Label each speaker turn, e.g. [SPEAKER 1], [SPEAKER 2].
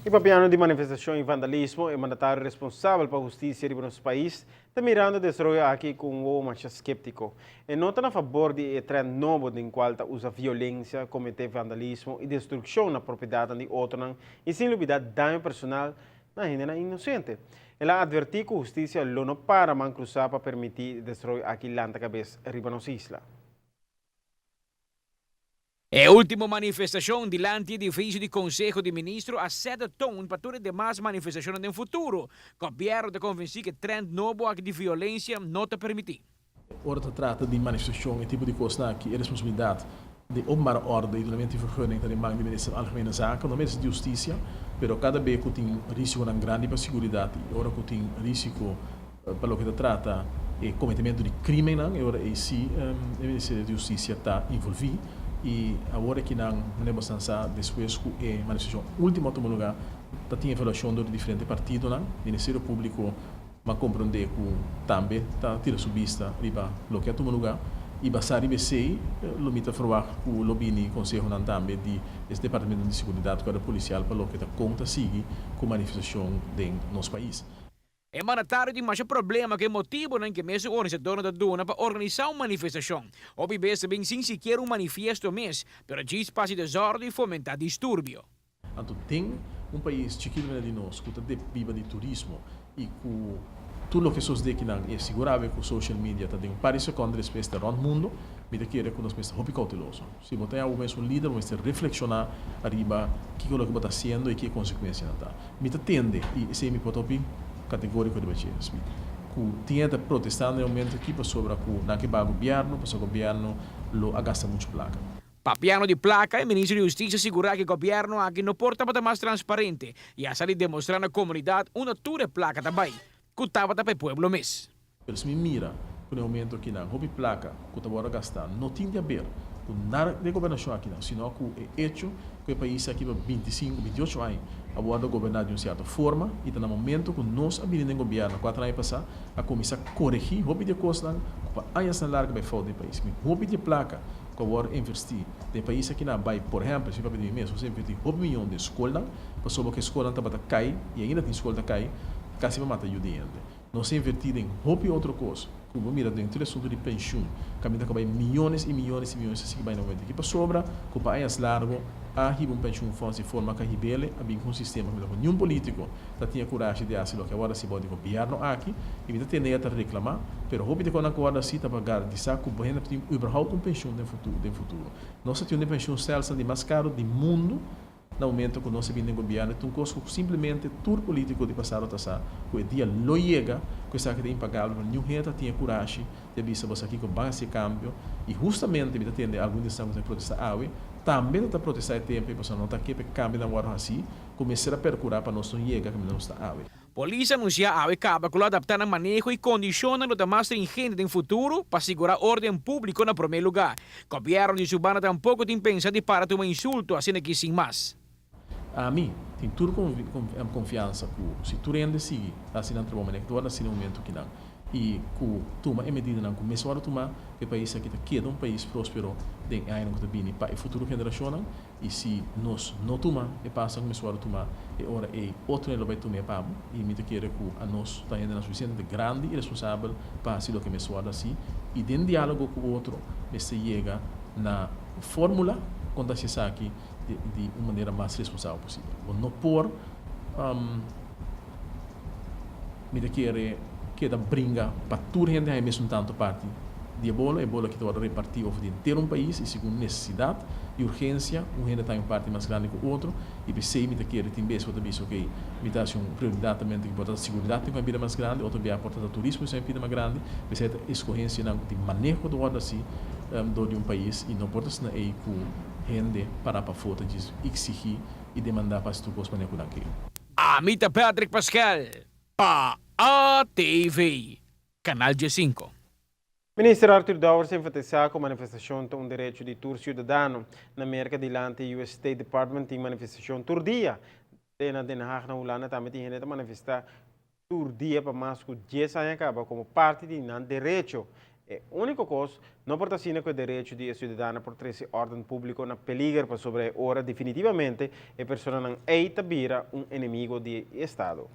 [SPEAKER 1] I papiando di manifestashon i vandalismo, e mandatario responsabel pa hustisia riba nos pais ta mirando e desaroyo aki ku un wowo masha skeptiko. E no ta na fabor di e trend nobo den kual ta usa violensia, kometé vandalismo i destrukshon na propiedatnan di otronan i sin lubidá daño personal na hendenan inosente. El a advertí ku hustisia lo no para man krusá pa permití e desaroyo aki lanta kabes riba nos isla.
[SPEAKER 2] E ultimo manifestashon dilanti edifisio di Konseho di Ministro a set e ton pa tur e demas manifestashonnan den futuro. Gobièrnu ta konvensí ku e trend nobo aki di violensia no ta permití.
[SPEAKER 3] Ora ta trata di manifestashon e tipo di kosnan aki e responsabilidat di openbare orde i dunamento di vergunning ta den man di Minister van Algemene Zaken, no Minister di Hustisia, pero kada be ku tin risikonan grandi pa siguridat i ora ku tin risiko Pa loke ta trata e kometementu di krimennan, e ora ei sí e Ministerio di Hustisia ta involví i awor aki nan manera boso nan sa despues ku e manifestashon último a tuma lugá ta tin evaluashon dor di diferente partidonan. Ministerio Públiko a komprondé ku tambe ta tira su bista riba loke a tuma lugá i basá riba esei lo mi ta ferwagt ku lo bini konsehonan tambe di e departamentonan di seguridat, kuerpo polisial pa loke ta kon ta sigui ku manifestashon den nos pais.
[SPEAKER 2] E mandatario tin masha problema ku e motibonan ku e mesun organisadornan ta duna pa organisá un manifestashon. Hopi bes ta bin sin sikiera un manifiesto mes, pero djis pa hasi desòrdu i fomentá disturbio.
[SPEAKER 3] Anto den un pais chikitu manera di nos ku ta biba di turismo i ku tur loke sosde kinan e sigurá ku social media ta den un par di sekònde despues ta rònt mundu, mi ta kere ku nos mester hopi kouteloso. Si bo ta e mes un lider, bo mester reflekshoná ariba kiko loke bo ta hasiendo i ki e konsekuensianan ta. Mi ta tende, i esei mi por ta hopi kategóriko riba dje, Smith, ku tin hende ta protestá na e momento aki pasobra ku nan ke baha gobièrnu, pasobra gobièrnu lo a gasta muchu plaka.
[SPEAKER 2] Papiando di plaka, e minister di Hustisia a sigurá ku e gobièrnu aki no por tabata mas transparente i a sali demostrá na komunidat unda tur e plaka ta bai, ku tabata pa e pueblo mes.
[SPEAKER 3] Pero si mi mira ku na e momento akinan hopi plaka ku ta wòrdu gastá no tin di aber ku nada di e gobernashon akinan, sino ku e echo ku e pais aki pa 25, 28 aña a wòrdu goberná di un sierto forma i ta na momento ku nos a bini den gobièrnu kuater aña pasá a kuminsá koregí hopi di e kosnan ku pa añasnan largu bai fout den e pais. Mi hopi di e plaka ku a wòrdu inverstí den e pais akinan a bai, por ehèmpel, si mi papia di mi mes, nos a invertí hopi miyon den skolnan pasobra ku e skolnan tabata kai i ainda tin skol ta kai kasi pa mata yu di hende. Nos a invertí den hopi otro kos ku bo mira den tur e asuntu di penshun, kaminda ku a bai miyones i miyones i miyones a sigui bai na momento aki pasobra ku pa añas largo a hiba un penshunfonds di forma ku a hib'ele a bin ku un sistema kaminda ku niun polítiko ta tin e kurashi di hasi loke a wòrdu hasi bou di gobièrnu aki i mi ta tende ya ta reklamá pero hopi di konan ku wòrdu hasi ta pa garantisá ku bo hende por tin überhaupt un penshun den futuro. Nos ta tin un di penshunstelsel di mas karu di mundu. Na momento cu nos a bini den gobierno ta un cos cu simplemente tur politico di pasado ta sa cu e dia lo yega cu esaki ta impagabel pero niun hende ta tin e curashi di a bisa boso aki cu ban haci e cambio y hustamente mi ta tende algun di esnan cu ta protesta awe tambe ta ta protesta e tempo y pasobra no ta ke pa e cambionan worde haci cu mester a percura pa nos no yega caminda nos ta awe.
[SPEAKER 2] Polis a anunsiá awe kaba ku lo adaptá nan maneho i kondishonnan lo ta mas stringente den futuro pa sigurá órden públiko na promé lugá. Gobièrnu di su banda tampoko tin pensa di para tuma insulto asina ki sin mas.
[SPEAKER 3] Ami tin tur konfiansa ku si tur hende sigui hasi nan trabou manera ku ta wòrdu hasi na momentu kinan i ku tuma e medidanan ku mester wòrdu tumá, ku e pais aki ta keda un pais próspero den e añanan ku ta bini pa e futuro generashonnan. I si nos no tuma e pasonan ku mester wòrdu tumá, e ora ei otro hende lo bai tuma e pa bo. I mi ta kere ku anos ta hendenan sufisientemente grandi i responsabel pa hasi loke mester wòrdu hasi. I den diálogo ku otro mester yega na un fórmula kon ta hasi esaki di un manera mas responsabel posibel. Bo no por, mi ta kere, keda bringa pa tur hende haña mesun tantu parti di e bolo. E bolo aki ta wòrdu repartí over di henter un pais i segun nesesidat i urgensia un hende ta haña un parti mas grandi ku otro. I p'esei mi ta kere tin bes bo ta bisa okey mi ta hasi un prioridat tambe ku por ta siguridat tin ku a bira mas grandi, otro bia por ta turismo esei a bira mas grandi. P'esei ta eskohensianan ku tin maneho ta wòrdu hasi dor di un pais i no por ta asina ei ku hende para pafó ta djis eksigí i demandá pa hasi tur kos manera ku nan ke.
[SPEAKER 2] Ami ta Patrick Pascal pa ATV, Canal 15.
[SPEAKER 1] Minister Arthur Dowers a enfatisa cu manifestacion ta un derecho di tur ciudadano. Na Merca dilanti e US State Department tin manifestacion tur dia. Te na Den Haag na Hulanda tambe tin hende ta manifesta tur dia pa mas cu 10 aña caba como parti di nan derecho. E úniko kos, no por ta asina ku e derecho di e siudadano por trese órden públiko na peliger pasobra e ora definitivamente e personanan ei ta bira un enemigo di e Estado.